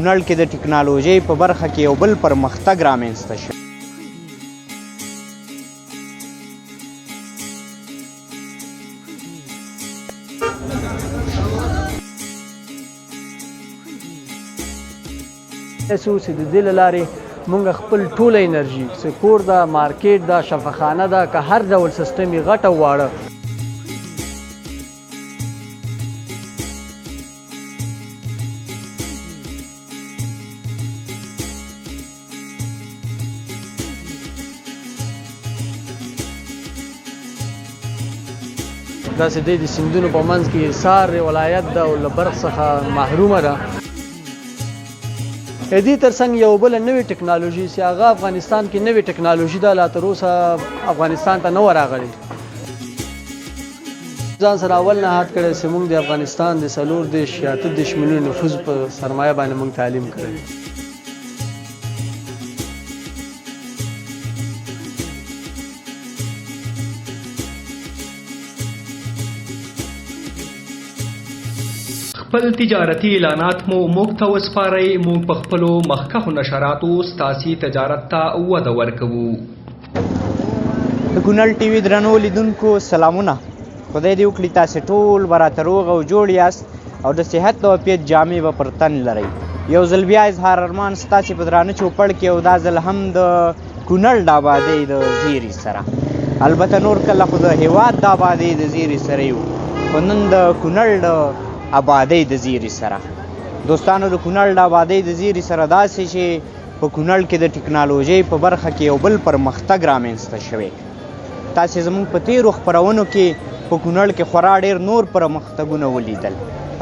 کونړ کې د ټکنالوژۍ په برخه کې یو بل پرمختګ رامنځته شوی. سو چې د دې له لارې مونږ خپل ټوله انرژي، څه کور ده، مارکیټ ده، شفاخانه ده، که هر ډول سیستم یې غټ او واړه، داسې دی د سیندونو په منځ کې ایسار ولایت ده او له برق څخه محرومه ده. د دې ترڅنګ یو بله نوې ټکنالوژي چې هغه افغانستان کې نوې ټکنالوژي ده، لا تر اوسه افغانستان ته نه وه راغلې. ځان سره اول نه عهد کړی چې موږ د افغانستان د 34 یا 38 میلیون نفوذ په سرمایه باندې موږ تعلیم کړی. خپل تجارتي اعلانات مو موږ ته وسپارئ، موږ په خپلو مخکښو نشراتو ستاسې تجارت ته وده ورکوو. د کونړ ټي وي درنو لیدونکو سلامونه، خدای دې وکړي تاسې ټول به راته روغ او جوړ یاست او د صحت او عافیت جامې به پر تن لرئ. یو ځل بیا اظهار ارمان ستاسې په درانه چوپړ کې، او دا ځل هم د کونړ د آبادۍ د زیري سره. البته نور کله خو د هیواد د آبادۍ د زیري سره یو، خو نن د کونړ د آبادۍ د زیري سره. دوستانو، د کونړ د آبادۍ د زیري سره داسې چې په کونړ کې د ټکنالوژۍ په برخه کې یو بل پرمختګ رامنځته شوی. تاسې زموږ په تیرو خپرونو کې په کونړ کې خورا ډیر نور پرمختګونه ولیدل.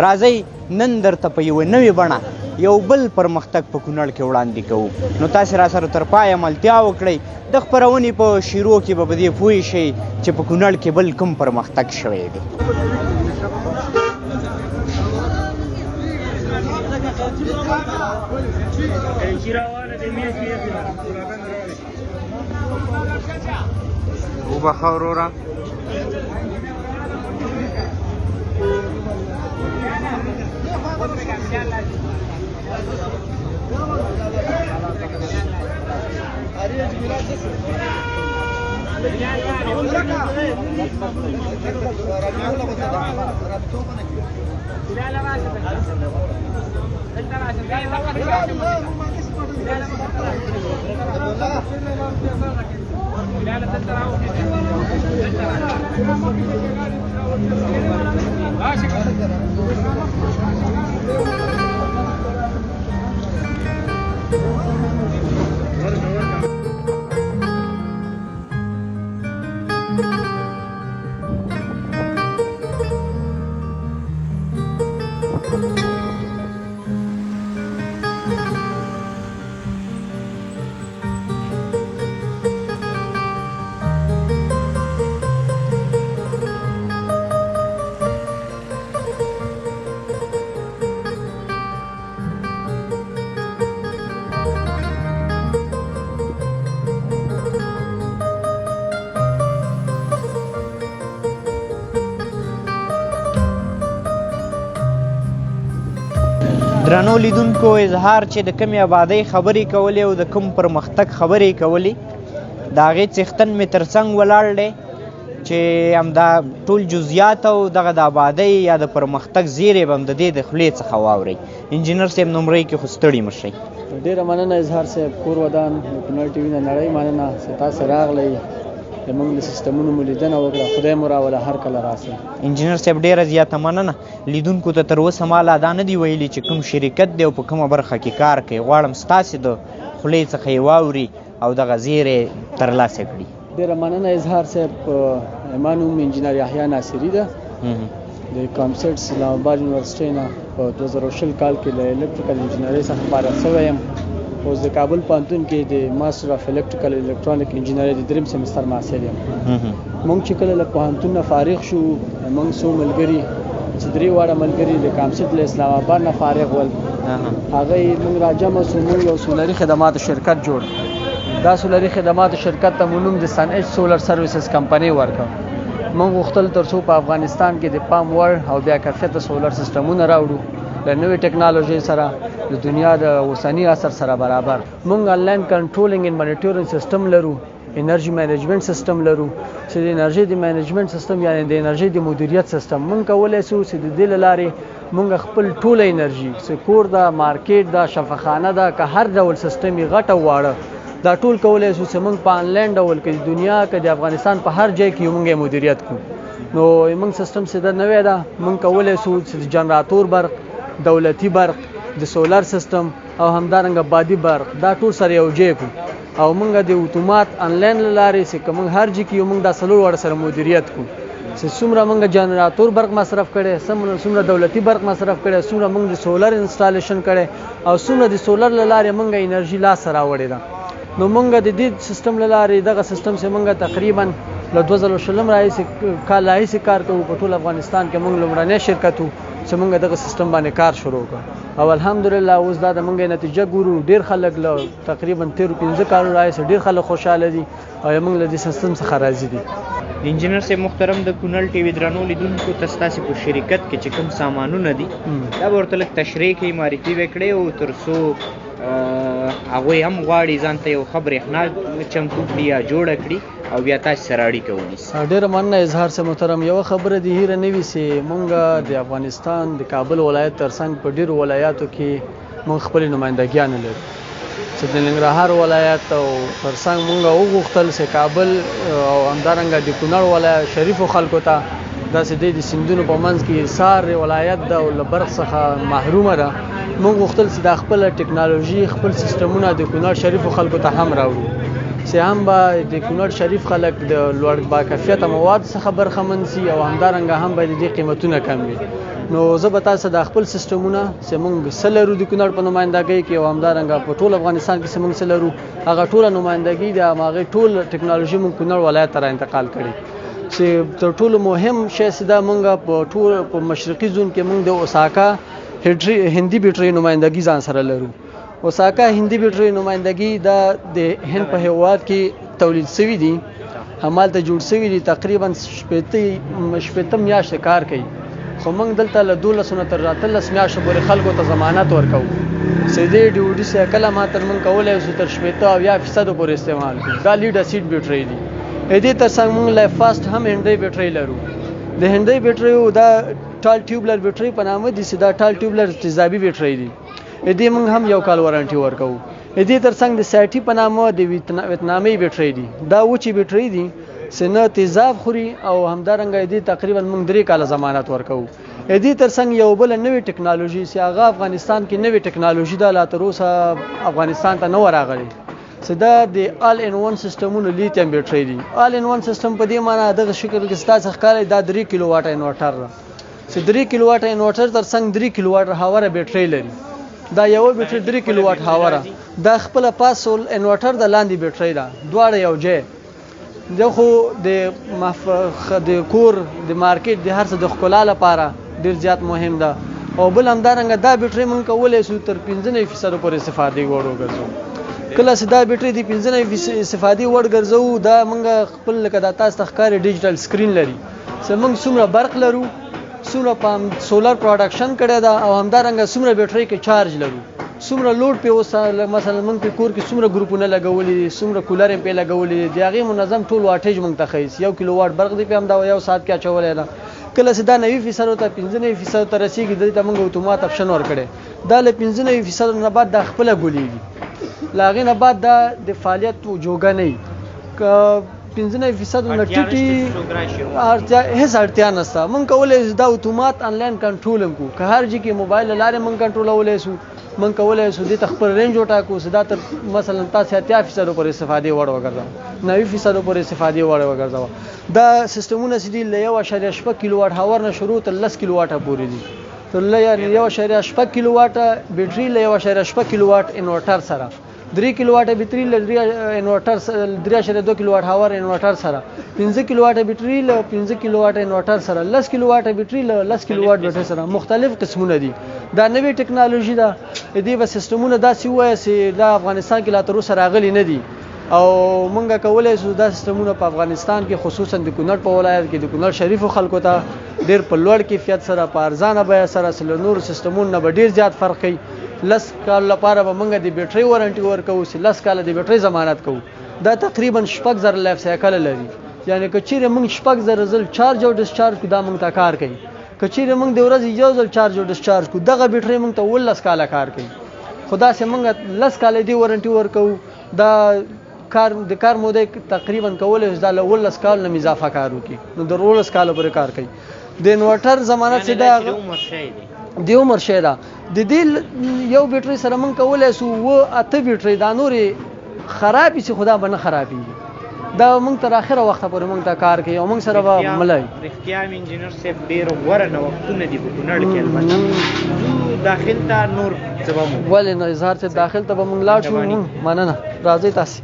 راځئ نن درته په یوه نوې بڼه یو بل پرمختګ په کونړ کې وړاندې کوو، نو تاسې را سره تر پایه ملتیا وکړئ. د خپرونې په شیرو کې به په دې پوه شئ چې په کونړ کې بل کوم پرمختګ شوی دی. وبخښه وروره. درنو لیدونکو، اظهار چې د کومې آبادۍ خبرې کولې او د کوم پرمختګ خبرې کولې، د هغې څښتن مې ترڅنګ ولاړ دی چې همدا ټول جزیات او دغه د آبادۍ یا د پرمختګ زیری به هم د دې د خولې څخه واورئ. انجینر صاحب، نمرې کې خو ستړي مه شئ. ډېره مننه اظهار صاحب، کور ودان. د کونړ ټي وي نه نړۍ مننه چې تاسې راغلئ، زموږ د سیستمونو مو لیدنه وکړه. خدای مو راوله، هر کله راسئ. انجینر صاحب ډېره زیاته مننه. لیدونکو ته تر اوسه ما لا دا نه دی ویلي چې کوم شرکت دی او په کومه برخه کې کار کوي. غواړم ستاسې د خولې څخه یې واوري او دغه زیری ترلاسه کړي. ډېره مننه اظهار صاحب. زما نوم انجینر یحیی ناصري ده، د کامسیټ اسلام آباد یونیورسټۍ نه په 2020 کال کې له الکتریکل انجینرۍ څخه فارغ شوی یم. اوس د کابل پوهنتون کې د ماسټر اف الکتریکل الکترونیک انجینرۍ د دریم سمستر محصل یم. موږ چې کله له پوهنتون نه فارغ شو، موږ څو ملګري چې درې واړه ملګري د کامسیټ له اسلام آباد نه فارغ ول، هغه موږ راجمع شو، موږ یو سولري خدماتو شرکت جوړ. دا سولري خدماتو شرکت ته مو نوم د سن ایچ سولر سرویسز کمپنۍ ورکړ. موږ غوښتل تر څو په افغانستان کې د پام وړ او بیا کیفیته سولر سیستمونه راوړو له نوې ټکنالوژۍ سره. د دنیا د اوسني عصر سره برابر. مونږ انلاین کنټرولینګ اند مانیټورینګ سیستم لرو، انرژي مینجمنت سیستم لرو چې د انرژي د مینجمنت سیستم یعنی د انرژي د مدیریت سیستم مونږ کولای شو چې د دې لارې مونږ خپل ټوله انرژي چې کور ده، مارکیټ ده، شفاخانه ده، که هر ډول سیستم یې غټ او واړه، دا ټول کولای شو چې مونږ په انلاین ډول کې د دنیا که د افغانستان په هر ځای کې مونږ یې مدیریت کړو. نو مونږ سیستم چې دا نوی ده، مونږ کولای شو چې د جنراتور برق، دولتي برق، د سولر سیستم او همدارنګه بادي برق دا ټول سره یو ځای کړو او مونږ د اتومات انلاین له لارې چې که مونږ هر ځای کې یو مونږ دا څلور واړه سره مدیریت کړو چې څومره مونږ جنراتور برق مصرف کړی، څومره دولتي برق مصرف کړی، څومره مونږ د سولر انسټالیشن کړی او څومره د سولر له لارې مونږ انرژي لاسته راوړې ده. نو مونږ د دې سیستم له لارې دغه سیستم چې مونږ تقریبا له 2020 راهیسې کال راهیسې کار کوو، په ټول افغانستان کې مونږ لومړنی شرکت وو چې مونږ دغه سیستم باندې کار شروع کړ او الحمدلله اوس دا د مونږ نتیجه ګورو. ډېر خلک له تقریبا تېرو 5 کالو راهیسې ډېر خلک خوشحاله دي او موږ له دې سیستم څخه راضي دي. انجینر صاحب محترم، د کونړ ټي وي درنو لیدونکو ته ستاسې په شرکت کې چې کوم سامانونه دي دا به ورته لږ تشریح کړئ، معرفي به کړئ او تر څو هغوی هم غواړي ځان ته یو ښه برېښنا چمتو کړي یا جوړه کړي او بیا تاسې سره اړیکه ونیسي. ډېره مننه اظهار صاحب محترم. یوه خبره دې هېره نه وي چې موږ د افغانستان د کابل ولایت ترڅنګ په ډېرو ولایاتو کې موږ خپلې نمایندګیانې لرو چې د ننګرهار ولایت او ترڅنګ موږ وغوښتل چې کابل او همدارنګه د کونړ ولایت شریفو خلکو ته داسې دی د سیندونو په منځ کې ایسار ولایت ده او له برق څخه محرومه ده، موږ غوښتل چې دا خپله ټکنالوژي خپل سیستمونه د کونړ شریفو خلکو ته هم راوړو چې هم به د کونړ شریف خلک د لوړ باکیفیته مواد څخه برخمن سي او همدارنګه هم به د دې قیمتونه کم وي. نو زه به تاسو د خپل سیستمونه چې موږ څه لرو د کونړ په نمایندګۍ کې او همدارنګه په ټول افغانستان کې چې موږ څه لرو هغه ټوله نمایندګي د هماغې ټول ټکنالوژي موږ کونړ ولایت ته را انتقال کړي. چې تر ټولو مهم شی چې دا موږ په ټول په مشرقي زون کې موږ د اوساکا هندي بیټرۍ نمایندګي ځان سره لرو. اوساکا هندي بیټرۍ نمایندګي دا د هند په هیواد کې تولید سوي دي، همالته جوړ سوي دي، تقریبا 60 میاشتې کار کوي. خو موږ دلته له 12 نه تر 18 میاشتو پورې خلکو ته ضمانت ورکوو چې دې ډي سایکل ما تر موږ کولای شو تر 60 او 70% پورې استعمال کړو. دا لیډ اسید بیټرۍ دي. دې تر څنګ موږ لایف فاست هم هندۍ بیټرۍ لرو. د هندۍ بیټریو دا ټال ټیوبلر بیټرۍ په نامه دي چې دا ټال ټیوبلر تیزابي بیټرۍ دي، دې موږ هم 1 کال وارنټي ورکوو. دې تر څنګ د سایټي په نامه د ویتنامي بیټرۍ دي، دا وچې بیټرۍ دي چې نه تیزاب خوري او همدارنګه دې تقریبا موږ 3 کاله ضمانت ورکوو. دې تر څنګ یو بله نوې ټکنالوژي چې هغه افغانستان کې نوې ټکنالوژي ده، لا تر اوسه افغانستان ته نه وه راغلې، چې دا د آل ان 1 سیستمونو لیتیم بیټرۍ دي. آل ان 1 سیستم په دې معنی دغه شکل کې ستاسو ښکاري دا 3 کیلو واټه انورټر ده چې 3 کیلو واټه انورټر تر څنګ 3 کیلو واټه هاوره بیټرۍ لري. دا یوه بیټرۍ 3 کیلو واټ هاوره دا خپله پاس انورټر د لاندې بیټرۍ ده، دواړه یو ځای. د خو د کور د مارکیټ د هر څه د ښکلا لپاره ډېر زیات مهم ده. او بل همدارنګه دا بیټرۍ موږ کولی شو تر 95% پورې استفادې وړ وګرځوو. کله چې دا بیټرۍ د 95% استفادې وړ ګرځوو، دا موږ خپل لکه دا تاسو ته ښکاري ډیجیټل سکرین لري چې موږ څومره برق لرو، څومره پام سولر پروډکشن کړی ده او همدارنګه څومره بیټرۍ کې چارج لرو، څومره لوډ پې اوس مثلا موږ په کور کې څومره ګروپونه لګولي دي، څومره کولر یې پې لګولي دي، د هغې منظم ټول واټیج موږ ته ښیي. 1 کیلو واټ برق دې پې همدا 1 ساعت کې اچولی ده. کله چې دا 90% ته 95% ته رسېږي، دې ته موږ اتومات اپشن ورکړی. دا له 95% نه بعد دا خپله ګولېږي، له هغې نه بعد دا د فعالیت جوګه نه وي. که 95% نه ټیټي اړتیا هېڅ اړتیا نشته. موږ کولی شو دا اتومات انلاین کنټرول هم کړو، که هر ځای کې موبایل له لارې موږ کنټرولولی شو. موږ کولی شو دې ته خپل رینج وټاکو چې دا تر مثلا تاسې 80% پورې استفادې وړ وګرځوه، 90% پورې استفادې وړ وګرځوه. دا سیستمونه چې دي له 1.6 کیلو واټ هاور نه شروع تر 10 کیلو واټه پورې دي. تر له یعنې 1.6 کیلو واټه بیټري له 1.6 کیلو واټ انورټر سره، 3 کیلو واټه بیټري له درې انورټر 3.2 کیلو واټ هاور انورټر سره، 5 کیلو واټه بیټري له 5 کیلو واټه انورټر سره، 10 کیلو واټه بیټري له 10 کیلو واټ بیټري سره، مختلف قسمونه دي. دا نوې ټکنالوژي ده. دې به سیستمونه داسې ووایه چې دا افغانستان کې لا تر اوسه راغلي نه دي او موږ کولی شو دا سیستمونه په افغانستان کې خصوصا د کونړ په ولایت کې د کونړ شریفو خلکو ته ډېر په لوړ کیفیت سره په ارزانه بیه سره چې له نورو سیستمونو نه به ډېر زیات فرق کوي. لس کال لپاره به موږ د بیټرۍ وارنټي ورکوو چې 10 کاله د بیټرۍ ضمانت کوو. دا تقریبا 6000 لایف سایکل لري، یعنی که چیرې موږ 6000 ځل چارج او ډیسچارج کو دا موږ ته کار کوي. که چیرې موږ د ورځې یو ځل چارج او ډیسچارج کو دغه بیټرۍ موږ ته 19 کاله کار کوي. خو داسې موږ 10 کاله دې وارنټي ورکوو، دا کار د کار موده تقریبا کولی شو دا له 19 کالو نه اضافه کار وکړي، نو د 19 کالو پورې کار کوي. د انورټر ضمانت چې دا د عمر شی ده، د دې یو بیټرۍ سره موږ کولی شو 7-8 بیټرۍ دا نورې خرابې شي، خو دا به نه خرابېږي، دا موږ تر اخره وخته پورې موږ ته کار کوي او موږ سره به ملای. رښتیا هم انجینر صاحب ډېر غوره نوښتونه دي په کونړ کې، البته ځو داخل ته نور څه به مو ولې نه اظهار صاحب داخل ته به موږ لاړ شو. مننه، راځئ تاسې.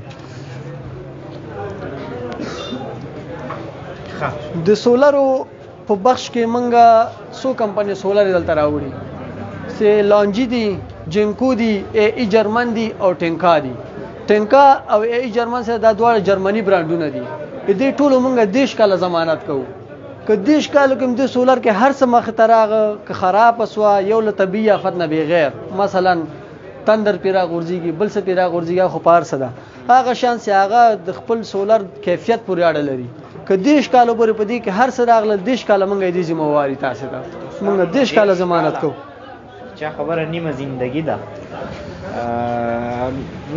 د سولرو په بخش کې موږ څو کمپنۍ سولر دلته راوړي چې لانجی دي، جنکو دي، ای ای جرمن دي او ټینکا دي. ټینکا او ای ای جرمن سره دا دواړه جرمني برانډونه دي. دې ټولو موږ 30 کاله ضمانت کوو. که 30 کالو کې د سولر کې هر څه مخ ته راغه که خراب سوه، یو له طبیعي آفت نه بغیر، مثلا تندر پرې راغورځېږي، بل څه پرې راغورځېږي، خو په هر څه ده هغه شان چې هغه د خپل سولر کیفیت پورې اړه لري. که 30 کالو پورې په دې کې هر څه راغلل، 30 کاله موږ یې دې ذمه واري تاسې ته، موږ 30 کاله ضمانت کوو. چا خبره نیمه زندگی ده.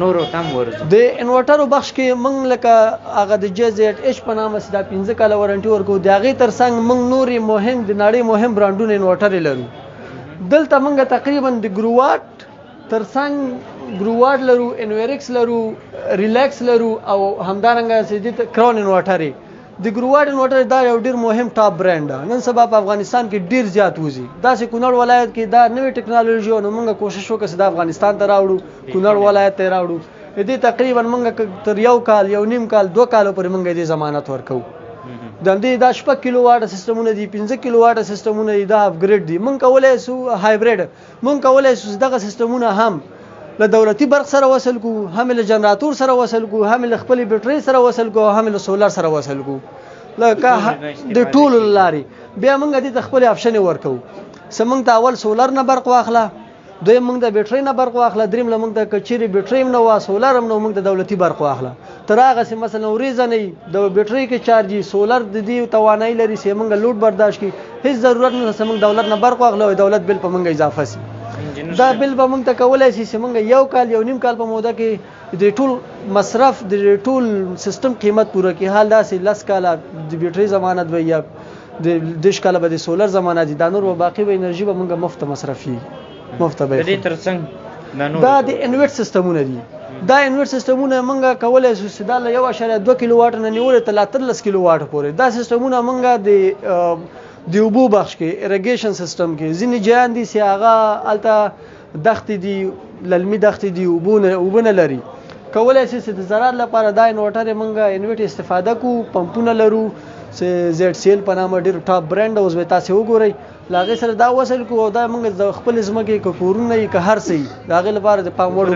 نورو ته هم ورځو. د انورټرو بخش کې موږ لکه هغه د جي زیډ ایچ په نامه چې دا 5 کاله وارنټي ورکوو، د هغې تر څنګ موږ نورې مهم د نړۍ مهم برانډونه انورټرې لرو. دلته موږ تقریبا د ګروواټ تر څنګ ګروواټ لرو، انویرکس لرو، ریلیکس لرو او همدارنګه چې د کرون انورټرې. د ګروواټ انورټر دا یو ډیر مهم ټاپ برانډ ده، نن سبا په افغانستان کې ډیر زیات وځي. داسې کونړ ولایت کې دا نوې ټکنالوژي نو موږ کوشش وکړو چې دا افغانستان ته راوړو، کونړ ولایت ته راوړو. دې تقریبا موږ تر یو کال، 1.5 کال، 2 کالو پورې موږ دې ضمانت ورکوو. د دې دا 6 کیلو واټ سیستمونه دي، 5 کیلو واټ سیستمونه دي، دا اپګریډ دي. موږ کولای شو هایبریډ، موږ کولای شو دغه سیستمونه هم له دولتي برق سره وصل کو، هم له جنراتور سره وصل کو، هم له خپلې بیټرۍ سره وصل کو، هم له سولر سره وصل کو، لکه د ټولو لارې. بیا موږ دې ته خپلې اپشنې ورکوو چې موږ ته اول سولر نه برق واخله، دویم موږ د بیټرۍ نه برق واخله، دریم له موږ ته که چیرې بیټرۍ هم نه وه، سولر هم نه وه، موږ ته دولتي برق واخله. تر هغسې مثلا ورېځه نه وي، د بیټرۍ کې چارج وي، سولر د دې توانایي لري چې موږ لوډ برداشت کړي، هېڅ ضرورت نه چې موږ دولت نه برق واخلو او دولت بل په موږ اضافه شي. دا بل به موږ ته کولای شي چې موږ یو کال، 1.5 کال په موده کې د ټول مصرف، د ټول سیستم قیمت پوره کړي. حال داسې 10 کاله د بیټرۍ ضمانت وي یا د 30 کاله به د سولر ضمانت وي، دا نور به باقي به انرژي به موږ مفته مصرفېږي، مفته به د دې ترڅنګ دا د انورټ سیستمونه دي. دا انورټ سیستمونه موږ کولای شو چې دا له 1.2 کیلو واټ نه نیولې تر 13 کیلو واټ پورې دا سیستمونه موږ د اوبو بخش کې، اریګیشن سیستم کې، ځینې جایان دي چې هغه هلته دښتې دي، للمي دښتې دي، اوبه نه لري، کولای شي چې د زراعت لپاره دا انورټر موږ انورټ استفاده کوو. پمپونه لرو چې زیډ سی ایل په نامه ډېر ټاپ برانډ، اوس به تاسې وګورئ، له هغې سره دا وصل کړو او دا موږ د خپلې ځمکې که کورونه وي که هر څه وي، د هغې لپاره د پام وړ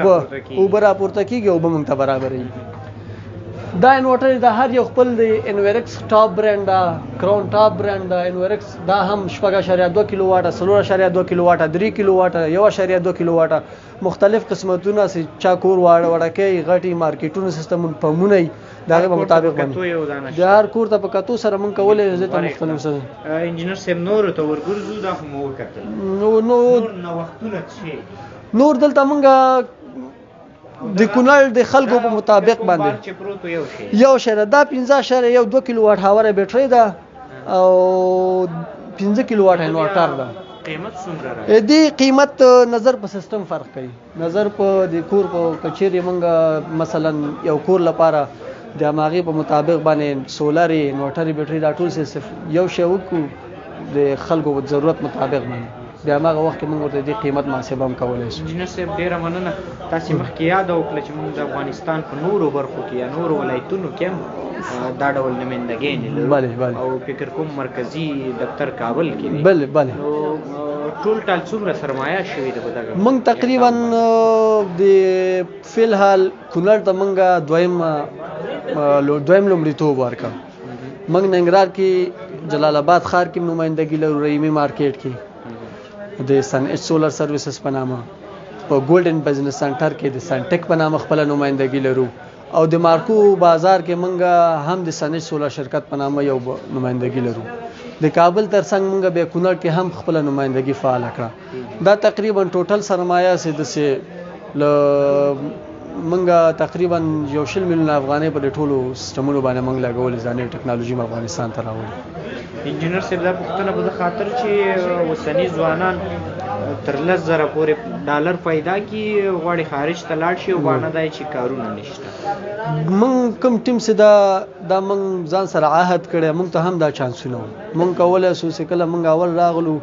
اوبه راپورته کېږي او اوبه موږ ته برابروي. دا انورټر د هر یو خپل د انویرکس ټاپ برانډ ده، کراون ټاپ برانډ ده. انویرکس دا هم 6.2 کیلو واټه، 4.2 کیلو واټه، 3 کیلو واټه، 1.2 کیلو واټه، مختلف قسمتونه چې چا کور وړکی، غټي مارکیټونو سیستمونه، پمونه یې د هغې په مطابق باندې د هر کور ته په کتو سره موږ کولی شو ته مختلف سره. انجینر صاحب نورو ته ورګرځو، دا خو مو وکتل. نو نور نوښتونه څه دي؟ نور دلته موږ د کونړ د خلکو په مطابق باندې یو شی ده، دا 5.2 کیلو واټ هاوره بیټرۍ ده او 5 کیلو واټ انورټر ده. قیمت څومره راځي؟ دې قیمت نظر په سیستم فرق کوي، نظر په د کور په کچېرې موږ مثلا یو کور لپاره د هماغې په مطابق باندې سولرې، انورټرې، بیټرۍ دا ټول سیستم یو شی وکړو د خلکو په ضرورت مطابق باندې، بیا هماغه وخت کې موږ ورته دې قیمت محاسبه هم کولی شو. انجینر صاحب ډېره مننه، تاسې مخکې یاده وکړه چې موږ د افغانستان په نورو برخو کې یا نورو ولایتونو کې هم دا ډول نمایندګۍ لرو. بله، بله. او فکر کوم مرکزي دفتر کابل کې دی. بله، بله. نو ټول ټال څومره سرمایه شوې ده په دغه؟ موږ تقریباً د فی الحال کونړ ته موږ دویم لومړیتوب ورکړ. موږ ننګرهار کې جلال آباد ښار کې نمایندګي لرو، رحیمي مارکیټ کې د سن ایچ سولر سرویسز په نامه. په ګولډن بزنس سنټر کې د سنټک په نامه خپله نمایندګي لرو، او د مارکو بازار کې مونږ هم د سنج سولر شرکت په نامه یو نمایندګي لرو. د کابل ترڅنګ مونږ بیا کونړ کې هم خپله نمایندګي فعاله کړه. دا تقریبا ټوټل سرمایه چې داسې له مونږ تقریبا یو 20 میلیونه افغانۍ په دې ټولو سیستمونو باندې مونږ لګولې، دا نوې ټکنالوژي مو افغانستان ته راوړې. انجینر صاحب، دا پوښتنه په دې خاطر چې اوسني ځوانان تر 10,000 پورې ډالر پیدا کړي، غواړي خارج ته لاړ شي او بهانه دا چې کارونه نشته. مونږ کوم ټیم چې دا مونږ ځان سره عهد کړی، مونږ ته هم دا چانسونه وو. مونږ کولی شو چې کله مونږ اول راغلو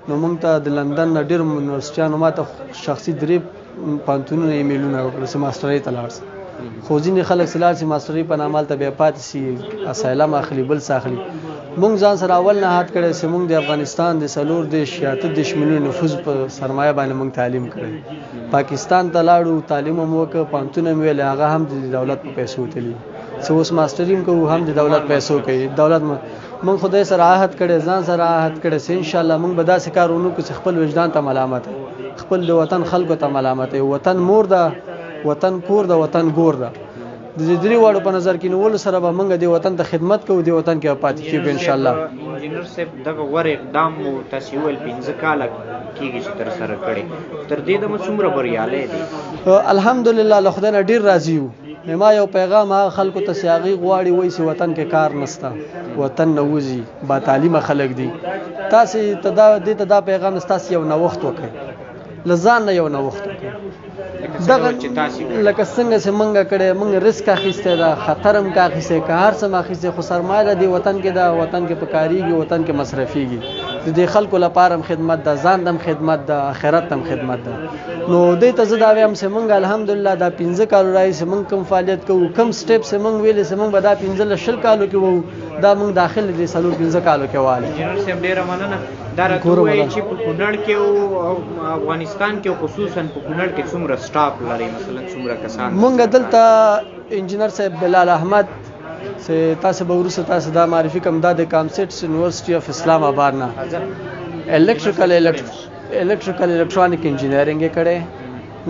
نو مونږ ته د لندن نه ډېر یونیورسټیانو ما ته شخصي 3 پوهنتونونه ایمیلونه وکړل چې ماسټرۍ ته لاړ شم، خو ځینې خلک چې لاړ شي ماسټرۍ په نامه هلته بیا پاتې شي، اسایلم اخلي، بل څه اخلي. مونږ ځان سره اول نه عهد کړی چې مونږ د افغانستان د 34 یا 38 میلیون نفوذ په سرمایه باندې مونږ تعلیم کړی. پاکستان ته لاړو، تعلیم هم وکړ، پوهنتون هم ویلې، هغه هم د دولت په پیسو تللی، چې اوس ماسټري هم کوو هم د دولت پیسو کوي. دولت مونږ خدای سره عهد کړی، ځان سره عهد کړی چې انشاءالله مونږ به داسې کار ونه کړو چې خپل وجدان ته ملامت، خپل د وطن خلکو ته ملامت. وطن مور ده، وطن کور ده، وطن ګور ده. د دې درې واړو په نظر کې نیولو سره به موږ دې وطن ته خدمت کوو، دې وطن کې به پاتې کېږو انشاءالله. انجینر صاحب، دغه غوره اقدام مو تاسې وویل 5 کاله کېږي چې ترسره کړی، تر دې دمه څومره بریالی دی؟ الحمدلله له خدای نه ډېر راضي یو. ما یو پیغام هغه خلکو ته چې هغوی غواړي وایي چې وطن کې کار نشته، وطن نه وځي، با تعلیمه خلک دي، تاسې ته دا دې ته دا پیغام ستاسې یو نوښت وکړئ، له ځان نه یو نوښت وکړئ. دغه لکه څنګه چې مونږ کړی، مونږ ریسک اخیستی ده، خطر هم که اخیستی، که هر څه هم اخیستی، خو سرمایه ده دې وطن کې ده، وطن کې پکارېږي، وطن کې مصرفېږي. د دې خلکو لپاره هم خدمت ده، ځان ته هم خدمت ده، آخرت ته هم خدمت ده. نو دې ته زه دا وایم چې مونږ الحمدلله دا 5 کالو راهیسې مونږ کوم فعالیت کوو، کوم سټیپ چې مونږ ویلې چې مونږ به دا 15 له 20 کالو کې وو، دا مونږ داخل دې 4-5 کالو کې والي. انجینر صاحب ډېره مننه. دا راته ووایئ چې په کونړ کې او افغانستان کې خصوصا په کونړ کې څومره سټاف لرئ، مثلا څومره کسان؟ مونږ دلته انجینر صاحب بلال احمد چې تاسو به وروسته تاسو دا معرفي کوم، دا د کامسیټس یونیورسټي اف اسلام آباد نه الکتریکل الکترونیک انجینرینګ یې کړی.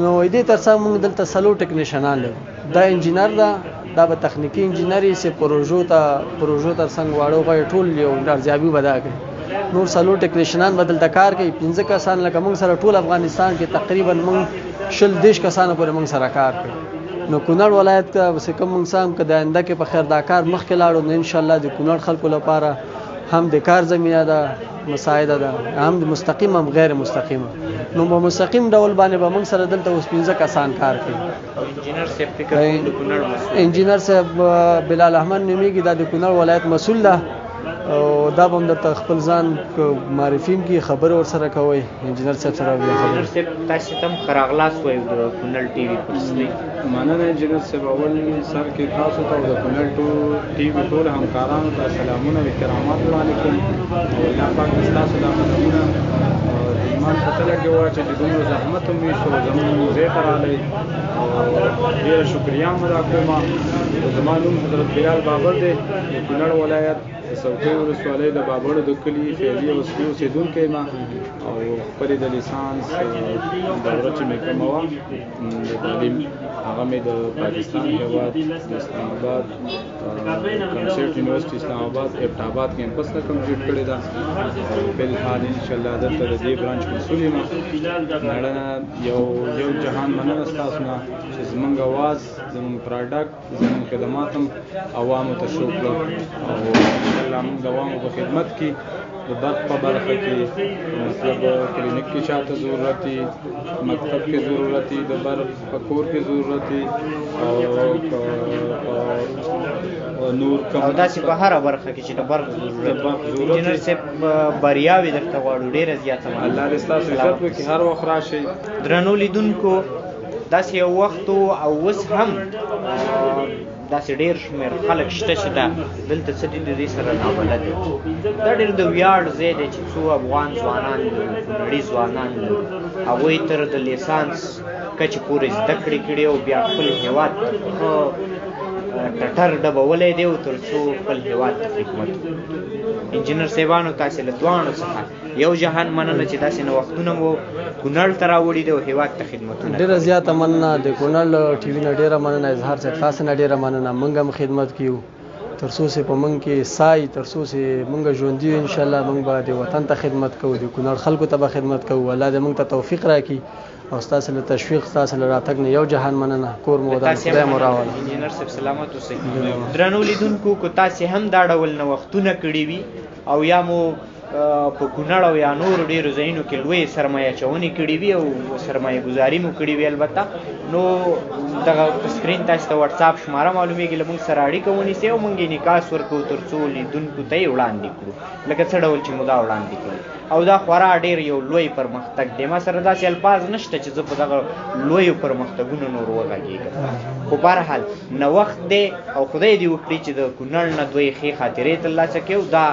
نو دې ترڅنګ موږ دلته 4 ټکنیشنان لرو. دا انجینر ده، دا به تخنیکي انجینر یې چې پروژو ترڅنګ واړه غواړي ټول یو ارزیابي به دا کوي. نور 4 ټکنیشنان به دلته کار کوي، 5 کسان لکه موږ سره ټول افغانستان کې تقریبا موږ 20 کسانو پورې موږ سره کار کوي. نو کونړ ولایت کې چې کوم موږ سم که د آینده کې په خیر دا کار مخکې لاړو، نو انشاءالله د کونړ خلکو لپاره هم د کار زمینه ده مساعده ده، هم د مستقیم هم غیر مستقیمه. نو په مستقیم ډول باندې به موږ سره دلته اوس 5 کسان کار کوي. انجینر صاحب فکر کوم د کونړ مسؤل، انجینر صاحب بلال احمد نومېږي، دا د کونړ ولایت مسؤل ده، او دا به هم درته خپل ځان معرفي هم کړي، خبرې ورسره کوئ. انجینر صاحب سره بیا خبرې. انجینر صاحب تاسې ته هم ښه راغلاست وایو د کونړ ټي وي پر ستۍ. مننه انجینر صاحب، اول سر کې تاسو ته او د کونړ ټي وي ټول همکارانو ته سلامونه او احترامات وړاندې کوم، او الله پاک دې ستاسو دا قدمونه د ایمان په تله کې واچوي چې دومره زحمت هم ویستو زموږ ځای ته راغلی، او ډېره شکریه هم ادا کوم. زما نوم حضرت بلال بابر دی، د کونړ ولایت د څوکۍ ولسوالۍ د بابړو د کلي فعلي او اصلي اوسېدونکی یم، او خپلې د لیسانس دوره چې مې کومه وه د تعلیم، هغه مې د پاکستان هېواد د اسلام آباد کمسیټ یونیورسټي اسلام آباد ایبټ آباد کیمپس نه کمپلیټ کړې ده، او فلحال انشاءالله دلته د دې برانچ مسؤل یم. نړنه یو جهان مننه ستاسو نه چې زمونږ اواز، زمونږ پراډکټ، زمونږ خدمات هم عوامو ته شو کړو، او انشاءالله موږ د عوامو په خدمت کې د برق په برخه کې، مطلب کلینیک کې چاته ضرورت وي، مکتب کې ضرورت وي، د برق په کور کې ضرورت وي، او نور کوم او داسې په هره برخه کې چې د برق ضرورت وي. انجینر صاحب بریاوې درته غواړو، ډېره زیاته مننه. الله دې ستاسو عزت وکړي، هر وخت راشئ. درنو لیدونکو، داسې یو وخت و او اوس هم داسې ډېر شمېر خلک شته چې دا دلته څه دي د دې سره نابلد دي. دا ډېر د ویاړ ځای دی چې څو افغان ځوانان لرو، کونړي ځوانان لرو، هغوی تر د لیسانس کچې پورې زده کړې کړي او بیا خپل هېواد ته ښه ټټر ډبولی دی او تر څو خپل هیواد ته خدمت وکړي. انجینر صاحبانو تاسې له دواړو څخه یو جهان مننه چې داسې نوښتونه مو کونړ ته راوړي دي او هیواد ته خدمتونه ډیره زیاته مننه د کونړ ټي وي نه ډیره مننه، اظهار صاحب تاسو نه ډیره مننه. مونږ هم خدمت کیو تر څو چې په مونږ کې سای، تر څو چې مونږ ژوندي یو ان شاء الله مونږ به د وطن ته خدمت کوو، د کونړ خلکو ته به خدمت کوو. الله دې مونږ ته توفیق راکړي او ستاسو له تشویق، ستاسو له راتګ نه یو جهان مننه. کور مو ودان، خدای مو راوله. انجینر صاحب سلامت اوسئ. درنو لیدونکو، که تاسې هم دا ډول نوښتونه کړي وي او یا مو په کونړ او یا نورو ډېرو ځایونو کې لویې سرمایه اچونې کړې وي او سرمایه ګذاري مو کړې وي، البته نو دغه په سکرین تاسو ته واتساپ شماره معلومیږي، له موږ سره اړیکه ونیسئ او موږ انعکاس ورکوو تر څو لیدونکو ته یې وړاندې کړو لکه څه ډول چې مو دا وړاندې کړل. او دا خورا ډېر یو لوی پرمختګ دی. ما سره داسې الفاظ نشته چې زه په دغه لویو پرمختګونو نور وغږېږم، خو بهرحال نوښت دی او خدای دې وکړي چې د کونړ نه دوی ښې خاطرې ترلاسه کړي او دا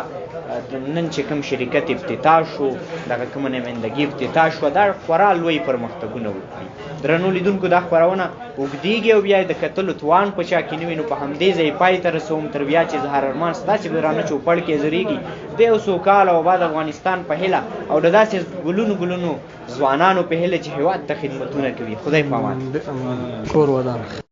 نن چې کوم شرکت افتتاح شو، دغه کومه نمایندګي افتتاح شوه، دا خورا لوی پرمختګونه وکړي. درنو لیدونکو، دا خپرونه اوږدېږي او بیا یې د کتلو توان په چا کې نه وي، نو په همدې ځای پای ته رسوم. تر بیا چې اظهار ارمان ستاسې په درانه چوپړ کې حاضرېږي، د یو سوکاله او آباد افغانستان په هیله او د داسې ګلونو ګلونو ځوانانو په هیله چې هیواد ته خدمتونه کوي. خدای په امان. کور ودان.